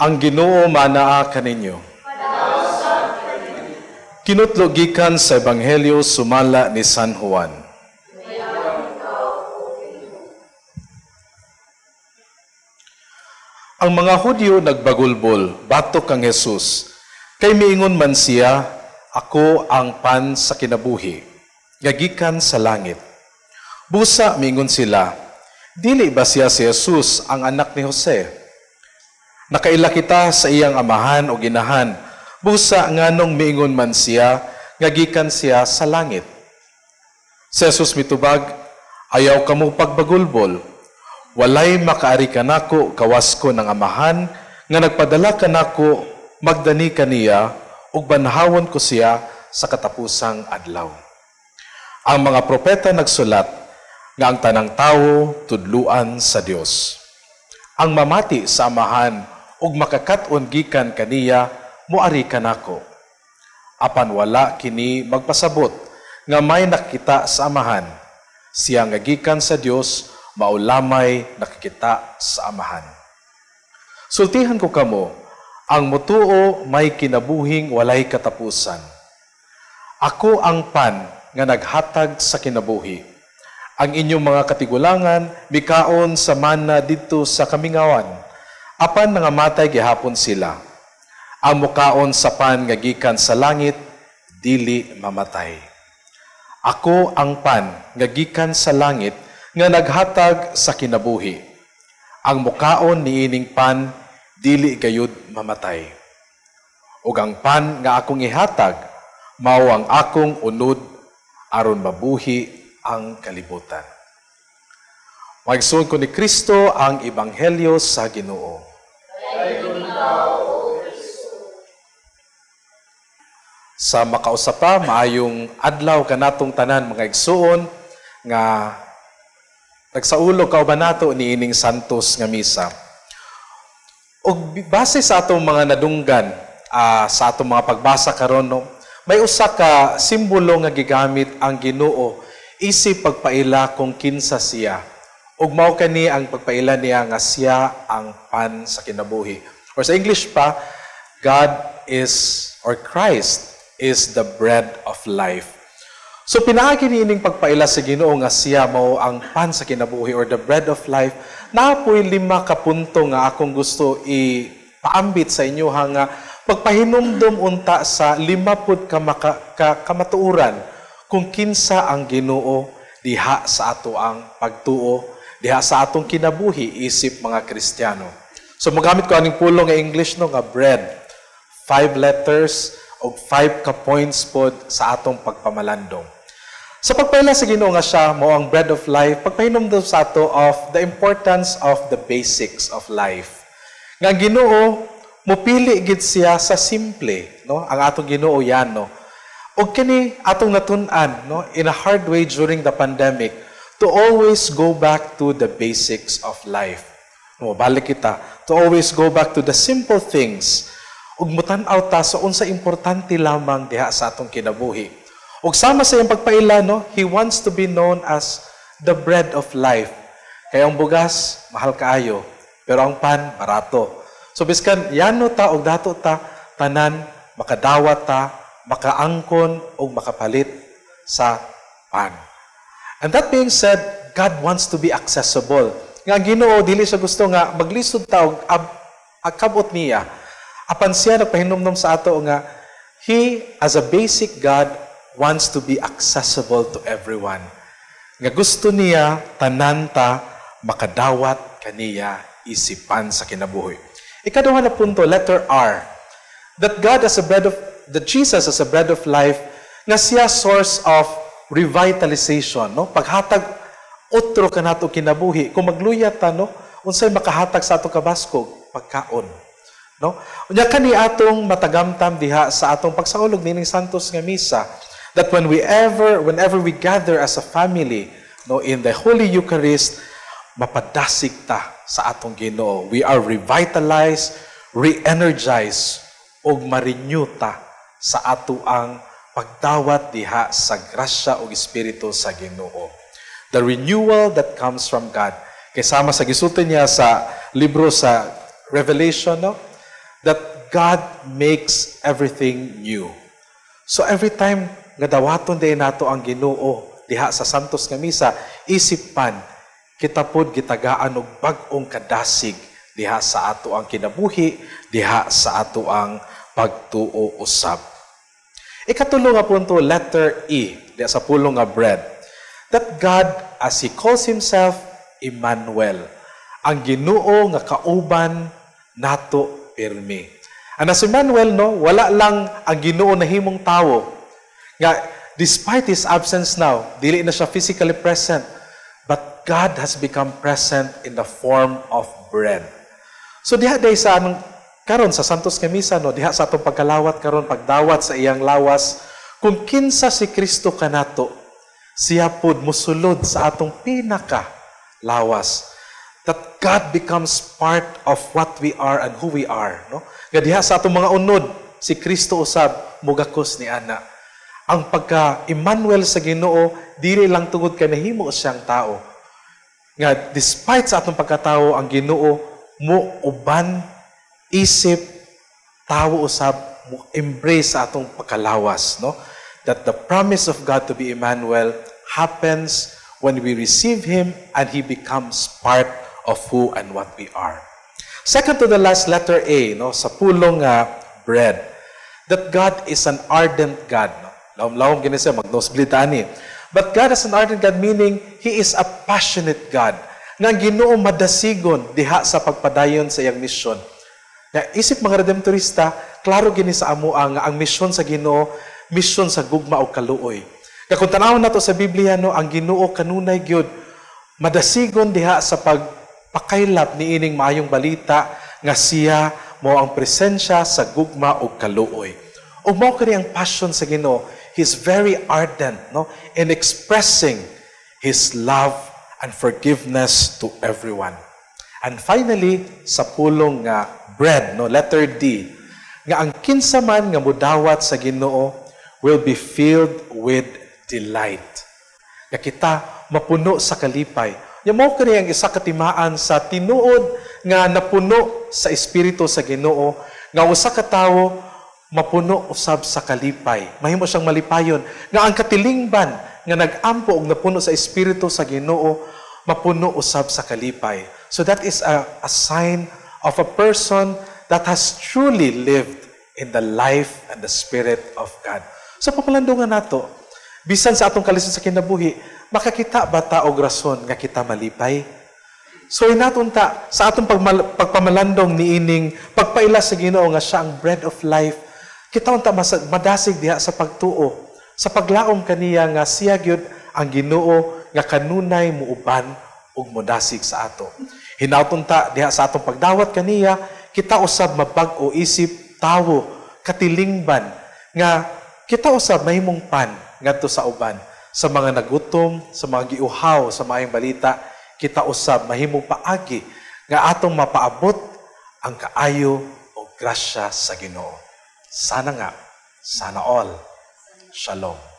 Ang Ginoo manaa kaninyo. Kinutlo gikan sa Ebanghelyo sumala ni San Juan. Ang mga Hudyo nagbagulbol batok kang Jesus, kay miingon man siya, "Ako ang pan sa kinabuhi, nga gikan sa langit." Busa miingon sila, "Dili ba siya si Jesus, ang anak ni Jose? Nakaila kita sa iyang amahan o ginahan, busa nganong miingon man siya nga gikan siya sa langit?" Si Jesus mitubag, "Ayaw kamo pagbagulbol. Walay makaari kanako kawas kon ang Amahan nga nagpadala kanako magdani kaniya, ug banhawon ko siya sa katapusang adlaw. Ang mga propeta nagsulat nga ang tanang tawo tudluan sa Dios. Ang mamati sa Amahan ug makakat-on gikan kaniya moari kanako. Apan wala kini magpasabot nga may nakita sa Amahan. Siya nga gikan sa Dios mao lamay nakikita sa Amahan. Sultihan ko kamo, ang mutuo may kinabuhing walay katapusan. Ako ang pan nga naghatag sa kinabuhi. Ang inyong mga katigulangan mikaon sa mana didto sa kamingawan, apan nangamatay gihapon sila. Ang mukaon sa pan nga gikan sa langit, dili mamatay. Ako ang pan nga gikan sa langit nga naghatag sa kinabuhi. Ang mukaon niining pan, dili gayud mamatay. Ug ang pan nga akong ihatag, mao ang akong unod aron mabuhi ang kalibutan." Mga igsoon ko ni Kristo, ang Ebanghelyo sa Ginoo. Sa makausa pa, maayong adlaw kanatong tanan, mga igsoon, nga nagsaulog kauban nato niining Santos nga Misa. Og base sa atong mga nadunggan, sa atong mga pagbasa karon, no, may usa ka simbolo nga gigamit ang Ginoo isip pagpaila kung kinsa siya. Ug mao kani ang pagpaila niya nga siya ang pan sa kinabuhi. Or sa English pa, God is, or Christ is the bread of life. So pinaagi niining pagpaila sa Ginoo nga siya mao ang pan sa kinabuhi or the bread of life, napoy lima ka punto nga akong gusto ipaambit sa inyo ha, nga pagpahinumdom unta sa lima pud ka kamatuoran kung kinsa ang Ginoo diha sa ato ang pagtuo, diha sa atong kinabuhi isip mga Kristiyano. So mogamit ko aning pulong nga English, no, nga bread. 5 letters og 5 ka points pod sa atong pagpamalandong. Sa pagpaila sa Ginoo nga siya mao ang bread of life, pagpahinumdom sa ato of the importance of the basics of life. Nga ang Ginoo mopili gid siya sa simple, no? Ang atong Ginoo yan, no. Og kini atong natun-an, no, in a hard way during the pandemic, to always go back to the basics of life. No, balik kita to always go back to the simple things. Ug mutan-aw ta sa unsa importante lamang diha sa atong kinabuhi. Ug sama sa iyang pagpaila, no, he wants to be known as the bread of life. Kaya ang bugas mahal kaayo, pero ang pan barato. So biskan yano ta og dato ta, tanan makadawat ta, makaangkon og makapalit sa pan. And that being said, God wants to be accessible. Nga ang Ginoo dili siya gusto nga maglisod ta og kabot niya. Apan siya nagpahinumdom sa ato nga He, as a basic God, wants to be accessible to everyone. Nga gusto niya tanan ta makadawat kaniya isipan sa kinabuhi. Ikaduha na punto, letter R. That God as a bread of, that Jesus as a bread of life, nga siya source of revitalization, no? Paghatag otro kanato kinabuhi. Kung magluya ta, no, unsay makahatag sa ato kabaskog? Pagkaon. No? Unya kani atong matagamtam diha sa atong pagsaulog nining Santos nga Misa, that whenever we gather as a family, no, in the Holy Eucharist, mapadasig ta sa atong Ginoo. We are revitalized, re-energized, ug ma-renew ta sa ato ang pagdawat diha sa grasya ug espiritu sa Ginoo. The renewal that comes from God. Kay sama sa gisulti niya sa libro sa Revelation, no? That God makes everything new. So every time nga dawaton diay nato ang Ginoo diha sa Santos nga Misa, isip pan, kita pod gitagaan og bag-ong kadasig diha sa ato ang kinabuhi, diha sa ato ang pagtuo usab. Ikatulo nga punto, letter E, diha sa pulong nga bread. That God, as He calls Himself, Emmanuel, ang Ginoo nga kauban nato pirmi. Ana si Emmanuel, no, wala lang ang Ginoo nahimong tawo. Nga, despite His absence now, dili na siya physically present, but God has become present in the form of bread. So diha day sa anong karon sa Santos nga Misa, no, diha sa atong pagkalawat karon, pagdawat sa iyang lawas, kung kinsa si Kristo kanato, siya pod musulod sa atong pinaka lawas, that God becomes part of what we are and who we are, no? Nga diha sa atong mga unod, si Kristo usab mugakos ni ana. Ang pagka Emmanuel sa Ginoo, dili lang tungod kay nahimo siyang tao. Nga despite sa atong pagkatao, ang Ginoo mo uban isip tawo usab, mo embrace sa atong pagkalawas, no? That the promise of God to be Emmanuel happens when we receive Him and He becomes part of who and what we are. Second to the last, letter A, no, sa pulong nga bread. That God is an ardent God, no? Lawom-lawom gini siya, mag-nosebleed ani. But God is an ardent God, meaning He is a passionate God. Nga ang Ginoo madasigon diha sa pagpadayon sa iyang misyon. Nga isip mga redemptorista, klaro gini sa amo ang misyon sa Ginoo, misyon sa gugma o kaluoy. Kaya kung tanawon nato sa Biblia, no, ang Ginoo kanunay gyud madasigon diha sa pagpakaylap niining maayong balita nga siya mo ang presensya sa gugma ug kaluoy. Ug mao kani ang passion sa Ginoo. He's very ardent, no, in expressing His love and forgiveness to everyone. And finally, sa pulong nga bread, no, letter D, nga ang kinsa man nga mudawat sa Ginoo will be filled with delight. Nga kita mapuno sa kalipay. Nya mao kani ang isa ka timaan sa tinuod nga napuno sa espiritu sa Ginoo, nga usa ka tawo mapuno usab sa kalipay. Mahimo siyang malipayon nga ang katilingban nga nag-ampo og napuno sa espiritu sa Ginoo mapuno usab sa kalipay. So that is a sign of a person that has truly lived in the life and the spirit of God. So pamalandungan nato, bisan sa atong kalisod sa kinabuhi, makakita ba ta og rason nga kita malipay? So hinaton ta sa atong pagpamalandong niining pagpaila sa Ginoo nga siya ang bread of life, kita unta madasig diha sa pagtuo, sa paglaom kaniya nga siya gyud ang Ginoo nga kanunay muuban ug modasig sa ato. Hinaton ta diha sa atong pagdawat kaniya, kita usab mabag-o isip tawo, katilingban nga kita usab mahimong pan ngadto sa uban, sa mga nagutom, sa mga giuhaw sa maayong balita. Kita usab mahimong paagi nga atong mapaabot ang kaayo o grasya sa Ginoo. Sana nga, sana all. Shalom.